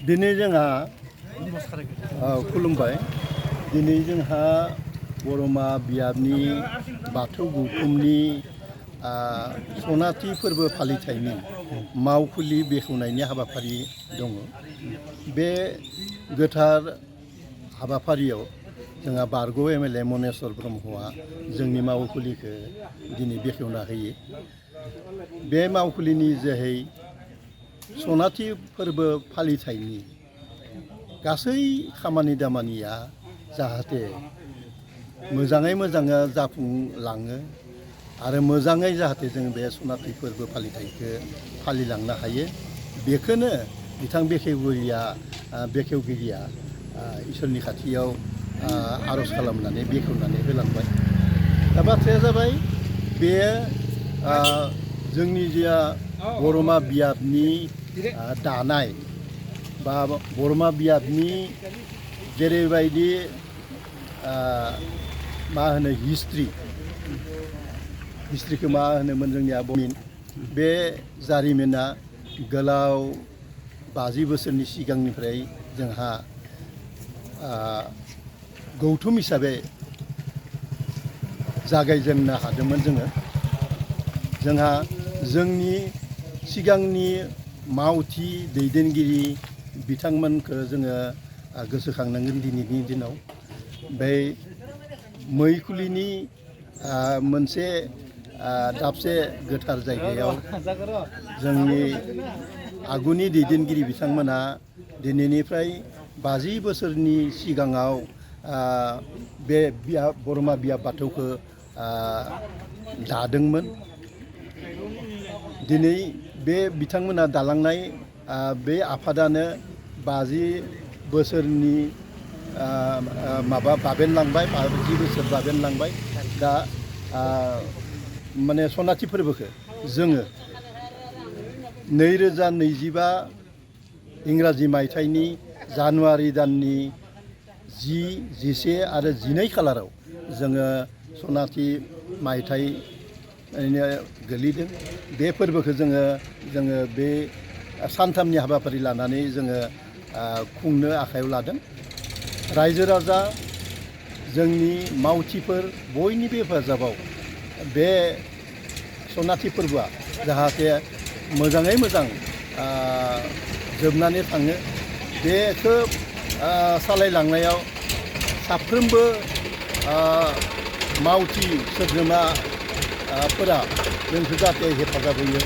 दिनै जोंहा खुलुमबाय। दिनै जोंहा बरमा बियाबनि बाथौ गौथुमनि सनाथि फोरबो फालिथायनि मावखुलि बेखेवनायनि हाबाफारि दङ। बे गोथार हाबाफारियाव जोंहा बारग' एमएलए मनेस्वर ब्रह्मआ जोंनि मावखुलिखौ दिनै बेखेवना होयो। बे मावखुलिनि जोहै सनाथि फोरबो फालिथायनि गासै खामानि दामानिया जाहाथे मोजाङै जाफुंलाङो आरो मोजाङै जाहाथे जों बे सनाथि फोरबो फालिथायखौ फालिलांनो हायो, बेखौनो बिथां बेखेवगिरिया इसोरनि खाथियाव आर'ज खालामनानै बेखेवनानै होलांबाय। दा बाथ्राया जाबाय, बे जोंनि जे बरमा बियाबनि दानाय बा बरमा बियाबनि जेरैबायदि मा होनो हिस्ट्रिखौ मा होनोमोन जोंनिया बे जारिमिना गोलाव 50 बोसोरनि सिगांनिफ्राय जोंहा गौथुम हिसाबै जागायजेननो हादोंमोन। जोंहा जोंनि सिगांनि मावथि दैदेनगिरि बिथांमोनखौ जोङो गोसोखांनांगोन। दिनैनि दिनाव बै मैखुलिनि मोनसे दाबसे गोथार जायगायाव जोंनि आगुनि दैदेनगिरि बिथांमोना दिनैनिफ्राय 50 बोसोरनि सिगाङाव बे बरमा बियाब बाथौखौ दादोंमोन। दिनै बे बिथांमोना दालांनाय बे आफादानो 50 बोसोरनि बाबेनलांबाय, 50 बोसोर बाबेनलांबाय। दा माने सनाथि फोरबोखौ जोङो 2025 इंराजि मायथाइनि जानुवारि दाननि 10, 11 आरो 12 खालाराव जोङो सनाथि मायथाइ गोलैदों। बे फोरबोखौ जोङो बे सानथामनि हाबाफारि लानानै जोङो खुंनो आखायाव लादों। रायजो राजा, जोंनि मावथिफोर बयनिबो हेफाजाबाव बे सनाथि फोरबोआ जाहाथे मोजाङै मोजां जोबनानै थाङो, बेखौ सालायलांनायाव साफ्रोमबो मावथि सोद्रोमाफोरा जोंखौ जाहाथे हेफाजाब होयो।